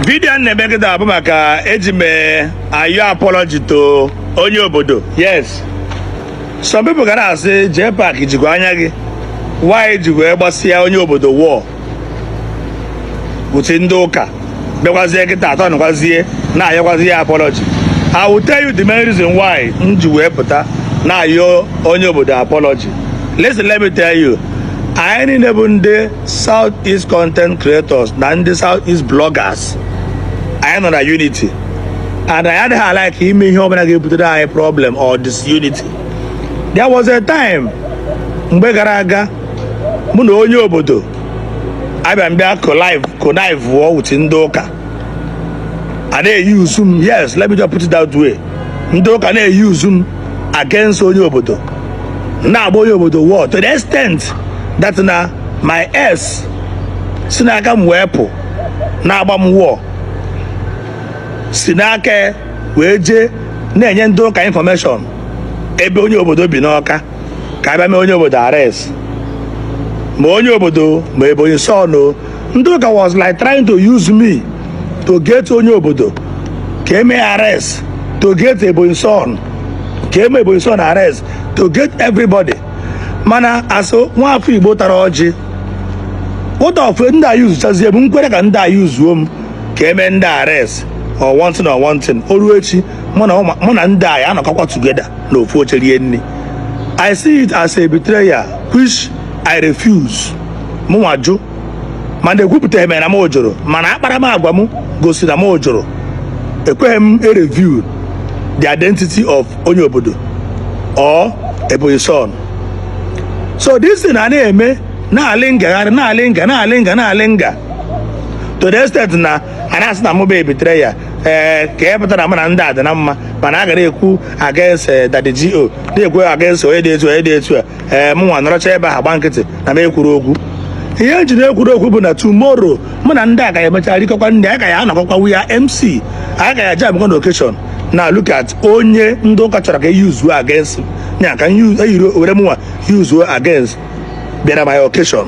Video m na-eme kịta bụ maka eji m ayọ apology to onye obodo. Yes, some people ga na-asị, "JPAC, jikwa anya gị why ji wee gbasịa onye obodo war with ndị ụka, bịakwazie kịta atọ nụkwazie na-ayọkwazi ya apology?" I will tell you the main reason why m ji wee pụta na-ayọ onye obodo apology. Listen, let me tell you, anyị niile bụ ndị South East content creators na ndị South East bloggers, anyị nọ na unity and anyị adịghị alike ime ihe ọbụla ga-ebutere anyị problem or disunity. There was a time mgbe gara aga, mụ na onye obodo abịa mbịa connive wụọ with ndị ụka a na-eyuzu m. Yes, let me just put it that way. Ndị ụka na-eyuzu m against onye obodo, na-agba onye obodo war to the extent that na my ex si n'aka m wee pụ, na-agba m war, si n'aka wee jee na-enye ndị ụka information ebe onye obodo bi n'Ọka, ka abịa mee onye obodo arrest, ma onye obodo ma Ebonyi son o. Ndị ụka was like trying to use me to get onye obodo ka eme arrest, to get Ebonyi son, ka eme Ebonyi son arrest, to get everybody. Mana asụ nwaafọ Igbo tara ọjị ụtọ ofe, ndị a yuzuchazie bụ nkwere ka ndị a yuzuo m ka eme ndị arrest or one thing or one thing. O ruo echi, mụ na ndị a ya anọkọkwa together n'ofu oche rie nri. I see it as a betrayal, which I refuse. Mụnwa jụ, mana ekwupụtaghị m na m jụrụ, mana akparamagwa m gosi na m jụrụ. Ekweghị m e-review the identity of onye obodo or Ebonyi son. So this thing a na-eme na-alị ngagharị, na-alị nga, na-alị nga, na-alị nga, to the extent na a na-asị na mụ bụ ebitere ya. Ee, ka e pụtara mụ na ndị a dị na mma, mana a gara ekwu against Daddy G.O, na-ekwu against onye dị etu, onye dị etu a. Ee, mụ nwa nọrọcha ebe ahụ gba nkịtị na m ekwuru okwu. Ihe eji na-ekwuru okwu bụ na tomorrow, mụ na ndị a ga emecha rikọkwa ndị a ga ya anọkọkwa wi ya MC, a ga ya jam na occasion. Na look at onye ndị ụka chọrọ ka e use against ya, ka eyiri were mụnwa use against, bịara my occasion,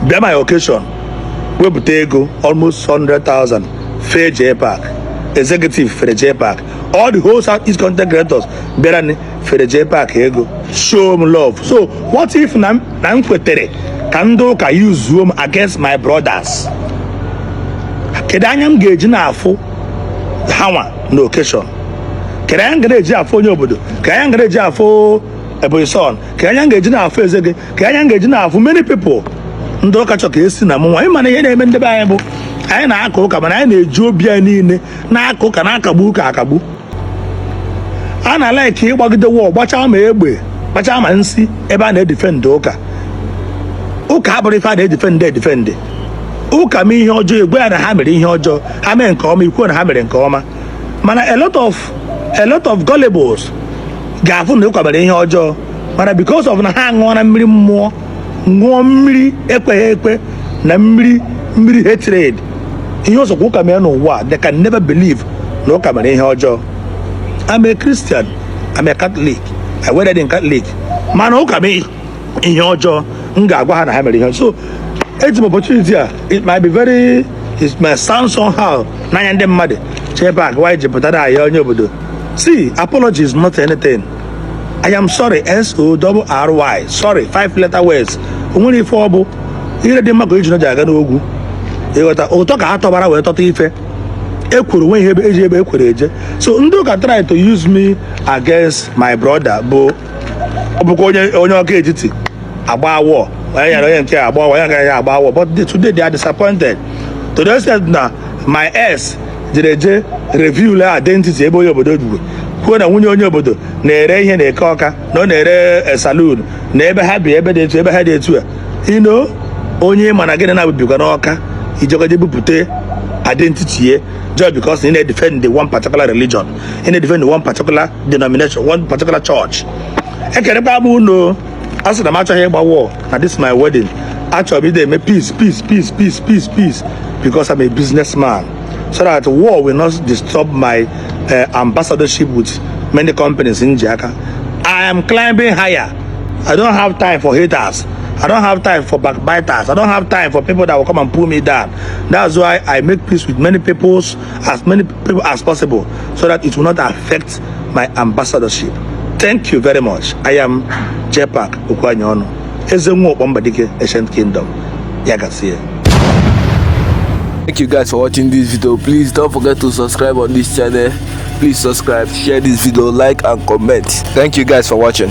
bịa my occasion, wepụta ego almost 100,000 fee JPAC executive, fere JPAC, all the whole South East content creators bịara ni fere JPAC ego, show m love. So what if na m kwetere ka ndị ụka use m against my brothers? Kedu anya m ga-eji na-afụ ha nwa na occasion? Kedu anya m ga na-eji afụ onye obodo? Kedu anya m ga na-eji afụ Ebonyi son? Kedu anya m ga-eji na-afụ eze gị? Kedu anya m ga-eji na-afụ many people ndị ụka chọ ka esi na mụ nwa? Ịma na ihe na-eme ndebe anyị bụ anyị na-aka ụka, mana anyị na-eji obi anyị niile na-aka ụka, na-akagbu ụka akagbu. A na-alaiki ịgbagide wọl, gbachaa ma egbe, gbachaa ma nsi ebe a na-edefend ụka. Ụka abụrụ ife a na-edefend edefend. Ụka mee ihe ọjọọ, egwe ya na ha mere ihe ọjọọ. Ha mee nke ọma, ikwuo na ha mere nke ọma. Mana a lot of gullibles ga-afụ na ụka mere ihe ọjọọ, mana because of na ha aṅụọla mmiri mmụọ, ṅụọ mmiri ekweghị ekwe na mmiri hatred, ihe ọzọkwa ụka mee n'ụwa, they can never believe na ụka mere ihe ọjọọ. I'm a Christian, I'm a Catholic, I wedded in Catholic, mana ụka mee ihe ọjọọ, m ga-agwa ha na ha mere ihe ọjọọ. So eji m opportunity a. It might sound somehow n'anya ndị mmadụ, JPAC, why ji pụtara ahịa onye obodo? See, apology is not anything. I am sorry, S O R R Y, sorry, five letter words. O nwere ife ọ bụ ihe dị mma ka iji ji aga n'ogwu ịghọta ụtọ ka ha tọbara wee tọta ife ekwuru nwe ihe ebe eji ebe ekwere eje. So ndị ụka try to use me against my brother, bụ ọ bụkwa onye ọka etiti agba awọ, onye nyere onye nke agba awọ, onye agaghị agba awọ. But today they are disappointed to the extent na my ex jere je review identity ebe onye obodo duru, kwuo na nwunye onye obodo na-ere ihe na-eke Ọka, na ọ na-ere saloon na ebe ha bi, ebe dị etu, ebe ha dị etu a. Ino onye mana gịnị na-abịbikwa n'Ọka, ijegoje bupute identity ye just because ị na-defend the one particular religion, ị na-defend one particular denomination, one particular church. Ekerekwa m unu, a sị na m achọghị ịgba war na this my wedding. Achọrọ m ide eme peace, peace, peace, peace, peace, peace, because I'm a businessman, so that war will not disturb my ambassadorship with many companies in Jaka. I am climbing higher. I don't have time for haters. I don't have time for backbiters. I don't have time for people that will come and pull me down. That's why I make peace with many people, as many people as possible, so that it will not affect my ambassadorship. Thank you very much. I am Jepak Okwanyonu, Ezenwo Mbadike, Ancient Kingdom. Ya gazie. Thank you guys for watching this video. Please don't forget to subscribe on this channel. Please subscribe, share this video, like and comment. Thank you guys for watching.